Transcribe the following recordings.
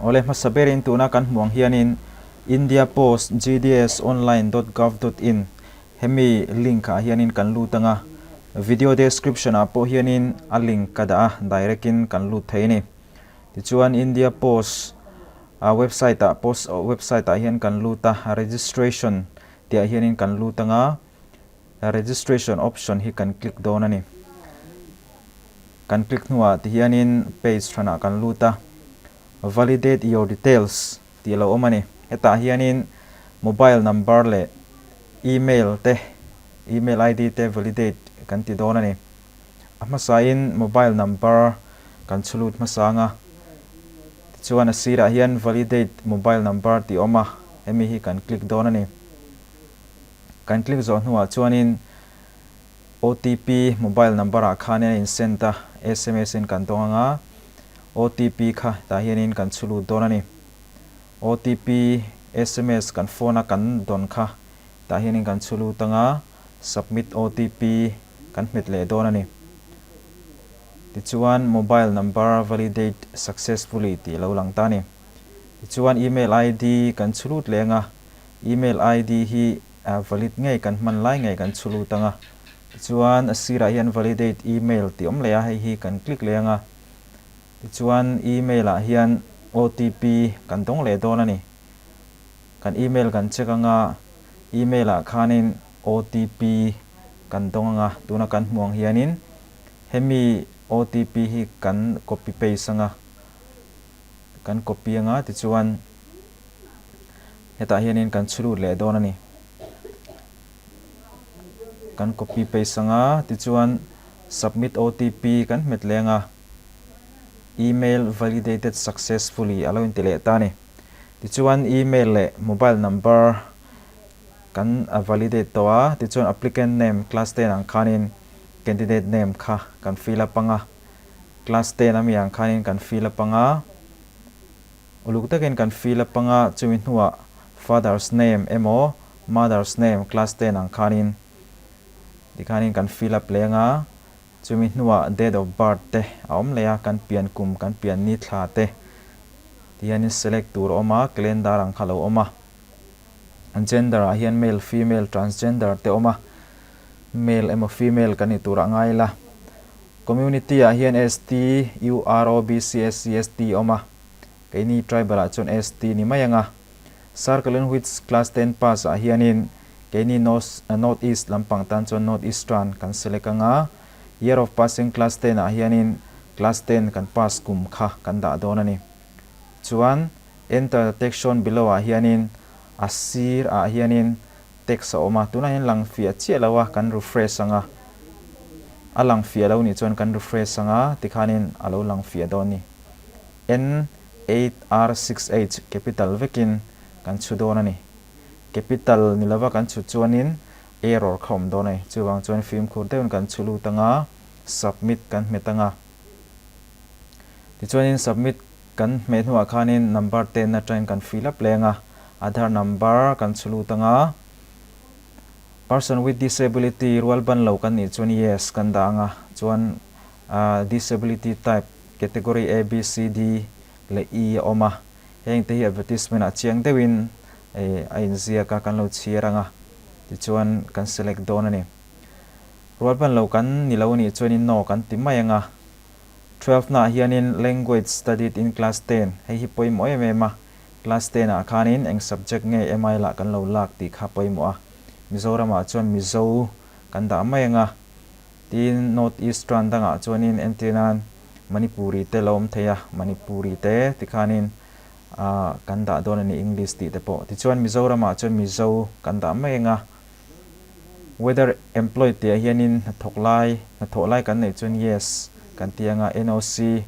Awle hmasa berin tuna kan hmuh ang hianin India Post GDS Online dot gov dot in hemi link ah hianin kan lut anga video description ah pawh hianin a link ka dah a direct in kan lut thei a ni. Tichuan India Post a website ah post website ah hian kan lut a registration tih ah hianin kan lut anga registration option hi kan click dawn a ni. Kan click hnuah ti hianin page hranah kan lut a, Validate your details tih a lo awm a ni. Hetah hianin mobile number leh email te, email ID te validate kan ti dawn a ni. A hmasain mobile number kan chhu lut hmasa ang a, tichuan a sirah hian validate mobile number tih a awm a, hemi hi kan click dawn a ni. Kan click zawh hnuah chuanin OTP mobile number ah khan a in send a, sms in kan dawng anga, OTP kha tah hianin kan chhu lut dawn a ni. OTP sms kan phone a kan dawn kha tah hianin kan chhu lut anga, submit OTP kan hmet leh dawn a ni. Tichuan mobile number validate successfully tih a lo lang ta a ni. Tichuan email ID kan chhu lut leh anga, email ID hi A valid ngei kan hman lai ngei kan chhu lut ang a, tichuan a sirah hian validate email tih awm leh a, hei hi kan click leh ang a, tichuan email ah hian OTP kan dawng leh dawn a ni. Kan email kan check ang a, email ah khanin OTP kan dawng ang a, tuna kan hmuh ang hianin hemi OTP hi kan copy paste ang a, kan copy ang a, tichuan. Hetah hianin kan chhu lut leh dawn a ni. Kan copy paste anga tichuan submit OTP kan hmet leng a, email validated successfully a lo inti leh ta a ni. Tichuan email leh mobile number kan validate tawh a, tichuan applicant name class ten ang khanin candidate name kha kan fill up anga, class ten ami ang khanin kan fill up anga. Uluk takin kan fill up anga chumi hnuah father's name emaw mother's name class ten ang khanin tikhanin kan fill up leh anga chumi hnuah date of birth te a awm leh a, kan pian kum kan pian ni thla te tihianin select tur a awm a, calendar ang kha lo awm a, gender ah hian male, female, transgender te awm a, male emaw female kan ni turah ngai ila. Community ah hian ST, U, R, O, B, C, S, C, S, T awm a, keini tribal ah chuan ST ni mai ang a. Circle in which class 10 pass ah hianin keini North North East lampang tan chuan North Eastern kan select ang a, year of passing class 10 ah hianin class 10 kan pass kum kha kan dah dawn a ni. Chuan enter the text shown below ah hianin a sir ah hianin Text a awm a, tunah hian lang fiah chiah lo a, kan refresh ang a, a lang fiah lo nih chuan kan refresh ang a, tikhanin a lo lang fiah dawn ni. N8R6H capital vekin kan chhu dawn a ni. Capital ni lova kan chhut chuanin error kha awm dawn a ni. Chuvang chuan fimkhur deuhin kan chhu lut ang a, submit kan hmet ang a. Tichuanin submit kan hmeh hnuah khanin number ten atangin kan fill up leng a, Aadhaar number kan chhu lut anga, person with disability rual ban lo kan nih chuan yes kan dah anga, chuan disability type category A, B, C, D leh E a awm a, heng te hi advertisement ah chiang deuhin a inziak a kan lo chhiar anga, tichuan kan select dawn a ni. Rual ban lo kan ni lo nih chuanin no kan ti mai anga, 12 naah hianin language studied in class 10 hei hi pawimawh em em a, Class 10 ah khanin eng subject nge MI lah kan lo lak tih kha pawimawh a, Mizoram ah chuan Mizo kan dah mai anga, tin North East ṭan dangah chuanin entir nan Manipuri te lo awm thei a, Manipuri te tikhanin ah kan dah dawn a ni English tih te pawh. Tichuan Mizoram ah chuan Mizo kan dah mai anga, Whether employed tih ah hianin hnathawk lai, hnathawh lai kan neih chuan yes kan ti anga, NOC,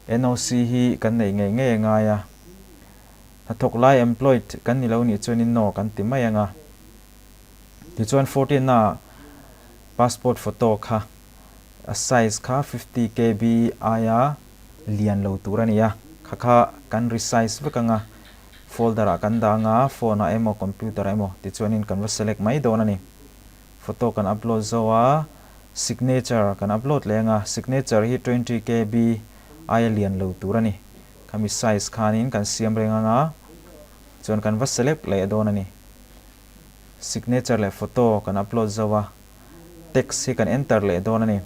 NOC hi kan neih ngei ngei a ngai a, hnathawk lai employed kan ni lo nih chuanin no kan ti mai ang a. Tichuan 14 na passport photo kha a size kha 50 KB aia lian lo tur a ni a, kha kha kan resize vek ang a, folder ah kan dah ang a, phone ah emaw computer ah emaw tichuanin kan va select mai dawn a ni. Photo kan upload zo a, signature kan upload leh anga, signature hi 20 KB aia lian lo tur a ni. Khami size khanin kan siam reng anga chuan kan va select leh dawn a ni. Signature leh photo kan upload zo a, text hi kan enter leh dawn a ni.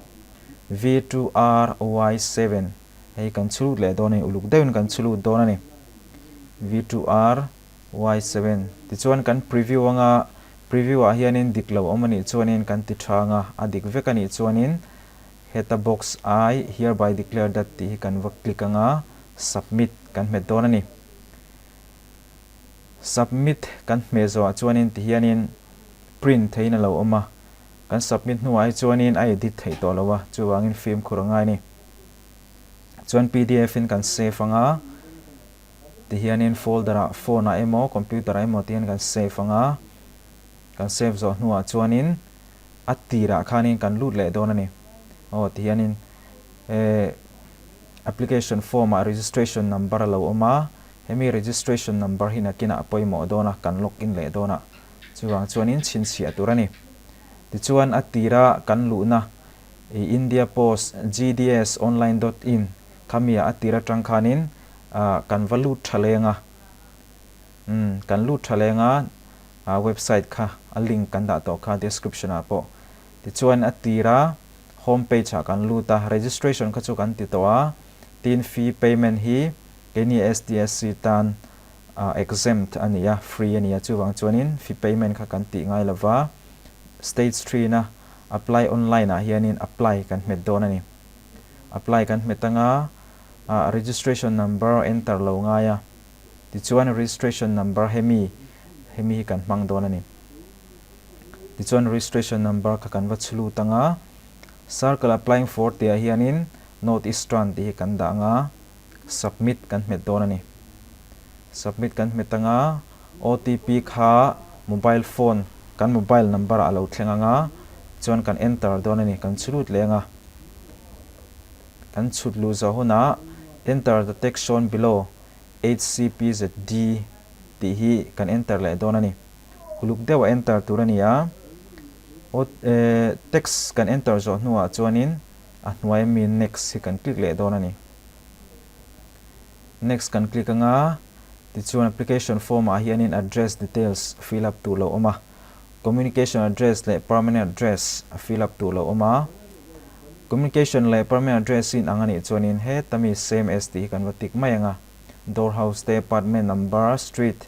V2RY7 hei kan chhu lut leh dawn a ni, uluk deuhin kan chhu lut dawn a ni. V2RY7 tichuan kan preview anga preview ah hianin dik lo awm a nih chuanin kan ti tha anga a dik vek a nih chuanin heta box I hereby declare that tih hi kan va click anga submit kan hmet dawn a ni. Submit kan hmeh zawhah chuanin ti hianin print theihin a lo awm a, kan submit hnuah hi chuanin a edit theih tawh lo a, chuvangin fimkhur a ngai a ni. Chuan pdf in kan save anga, ti hianin folder ah phone ah emaw computer ah emaw ti hian kan save anga, kan save zawh hnuah chuanin a tirah khanin kan lut leh dawn a ni. Aw ti hianin eh application form ah registration number a lo awm a, Hemi registration number hi nakinah a pawimawh dawn a, kan log in leh dawn a, chuvang chuanin chhinchhiah tur a ni. Tichuan a tira kan luhna i India Post GDS online dot in khamiah a tir atang khanin kan va lut tha leng a, umm kan lut tha leng a, website kha a link kan dah tawh kha description ah pawh. Tichuan a tira home page ah kan lut a, registration kha chu kan ti tawh a, tin fee payment hi Keini SDSC tan exempt a ni a, free a ni a, chuvang chuanin fee payment kha kan tih ngai lova, stage three-na apply online ah hianin apply kan hmet dawn a ni. Apply kan hmet anga registration number enter lo ngai a, tichuan registration number hemi hemi hi kan hmang dawn a ni. Tichuan registration number kha kan va chhu lut anga, circle applying for tih ah hianin North Eastern tih hi kan dah anga, Submit kan hmet dawn a ni. Submit kan hmet anga OTP kha mobile phone kan mobile number ah a lo thleng anga chuan kan enter dawn a ni. Kan chhut leh anga kan chhut luh zawh hunah enter the text shown below HCPZD tih hi kan enter leh dawn a ni. Uluk deuh a enter tur a ni a. Text kan enter zawh hnuah chuanin a hnuai ami next hi kan click leh dawn a ni. Next kan click anga, tichuan application form ah hianin address details fill up tur lo awm a, communication address leh permanent address a fill up tur lo awm a, communication leh permanent address hi inang anih chuanin heta mi same as tih hi kan va tick mai anga, door house te, apartment number, street,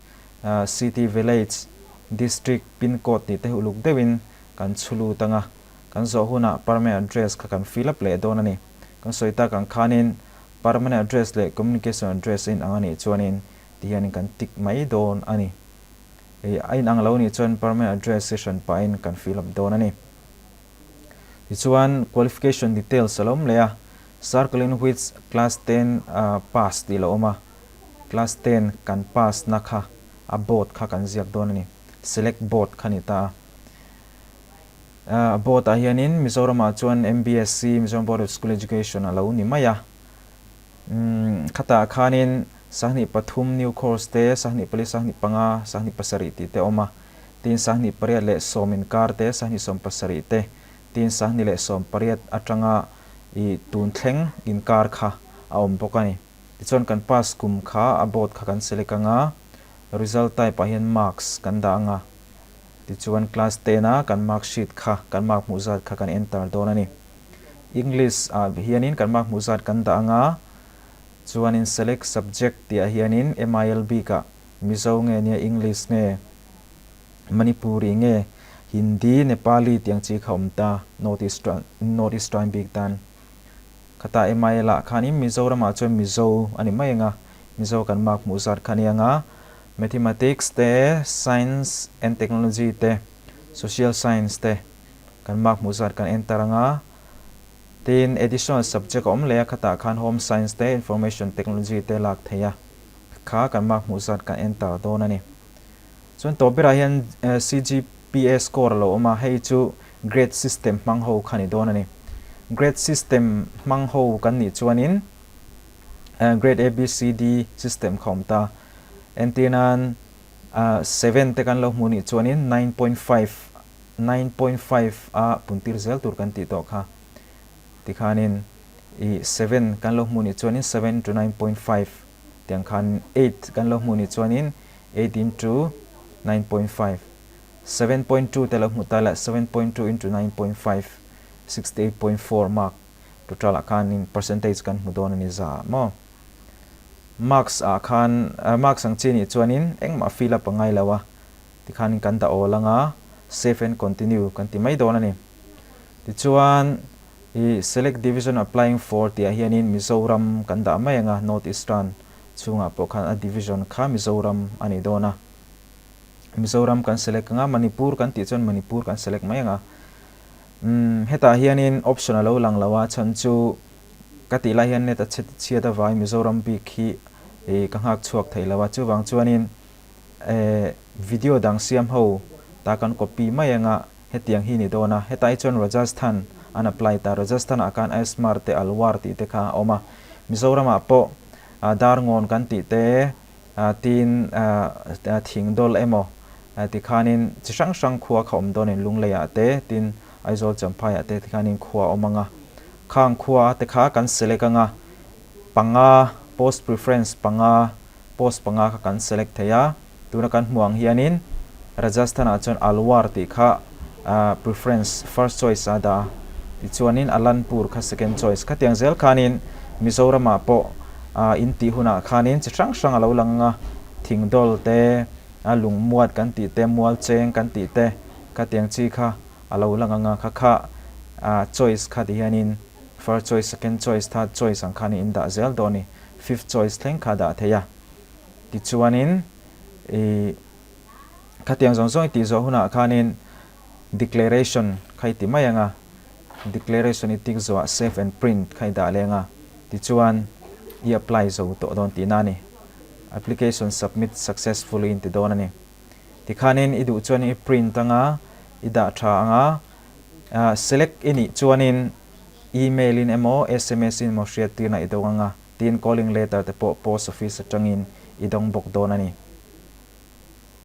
city, village, district, pin code tih te hi uluk deuhin kan chhu lut anga, kan zawh hunah permanent address kha kan fill up leh dawn a ni. Kan sawi tak ang khanin permanent address leh communication address a inang a nih chuanin ti hianin kan tick mai dawn a ni. Ih a inang lo nih chuan permanent address hi hran pahin kan fill up dawn a ni. Tichuan qualification details a lo awm leh a, circle in which class 10 pass tih a lo awm a, class 10 kan pass na kha a board kha kan ziak dawn a ni, select board kha ni ta a. A board ah hianin Mizoramah chuan MBSE, Mizoram Board of School Education, a lo ni mai a. Umm khatah khanin 23 new course te, 24, 25, 27 tih te a awm a. Tin 28 leh sawm inkar te, 27 te, tin 28 atanga ih tun thleng inkar kha a awm bawk a ni. Tichuan kan pass kum kha a board kha kan select anga, result type ah hian marks kan dah anga. Tichuan class 10 a kan mark sheet kha kan mark hmuh zat kha kan enter dawn a ni. English ah hianin kan mark hmuh zat kan dah anga chuanin select subject tih ah hianin MIL bik ah Mizo nge nia English nge Manipuri nge Hindi Nepali tih ang chi kha awm ta North East North East tan bik tan. Khata MIL ah khanin Mizoram ah chuan Mizo a ni mai anga Mizo kan mark hmuh zat kha a ni anga Mathematics te, Science and Technology te, Social Science te kan mark hmuh zat kan enter anga tin additional subject a awm leh a khatah khan Home Science te, Information Technology te lak thei a kha kan mark hmuh zat kan enter dawn a ni. Chuan tawp berah hian CGPA score a lo awm a, hei chu grade system hmang ho kha ni dawn a ni. Grade system hmang ho kan nih chuanin grade A, B, C, D system kha awm ta. Entir nan 7 te kan lo hmuh nih chuanin 9.5, 9.5 a puntir zel tur kan tih tawh kha. Tikhanin i 7 kan lo hmuh nih chuanin 7 to 9.5. Tiang khan 8 kan lo hmuh nih chuanin 8 into 9.5, 7.2 te lo hmu ta la, 7.2 into 9.5, 68.4 mark total ah khanin percentage kan hmu dawn a ni za maw. Marks ah khan marks ang chi nih chuanin engmah fill up a ngai lo a, tikhanin kan dah awl anga save and continue kan ti mai dawn a ni. Tichuan i select division applying for tih ah hianin Mizoram kan dah mai anga North Eastern chhungah pawh khan a division kha Mizoram a ni dawn a. Mizoram kan select anga Manipur kan tih chuan Manipur kan select mai anga. Umm hetah hianin option a lo lang lo a chhan chu ka tih lai hian net a chhe chhiat avangin Mizoram bik hi ih ka nghak chhuak thei lo a chuvang chuanin eh video dang siam ho ta kan copy mai anga hetiang hi ni dawn a hetah hi chuan Rajasthan an apply ta Rajasthan ah khan Ajmer te Alwar tih te kha a awm a Mizoram ah pawh Darngawn kan tih te Tin, thing dawl emaw tikhanin chi hrang hrang khua kha awm dawnin Lungleiah te, tin Aizawl Champhaiah te tikhanin khua a awm ang a. Khang khua te kha kan select ang a, panga, post preference panga, post panga kha kan select thei a. Tuna kan hmuh ang hianin Rajasthan-ah chuan Alwar tih kha preference first choice a dah a, tichuanin Alanpur kha second choice. Khatiang zel khanin Mizoramah pawh in tih hunah khanin chi hrang hrang a lo lang a, thingdawl te, lungmuat kan tih te, mualcheng kan tih te khatiang chi kha a lo lang ang a, kha kha choice kha ti hianin first choice, second choice, third choice ang khanin in dah zel dawn a ni, fifth choice thleng kha a dah thei a. Tichuanin ih khatiang zawng zawng i tih zawh hunah khanin declaration kha i ti mai ang a, declaration i tik zawhah save and print kha i dah leng a, tichuan i apply zo tawh dawn tihna a ni. Application submit successfully in ti dawn a ni. Tikhanin i duh chuan i print anga i dah tha anga, select i nih chuanin email in emaw sms in emaw hriattirna i dawng anga, tin calling letter te pawh post office atangin i dawng bawk dawn a ni.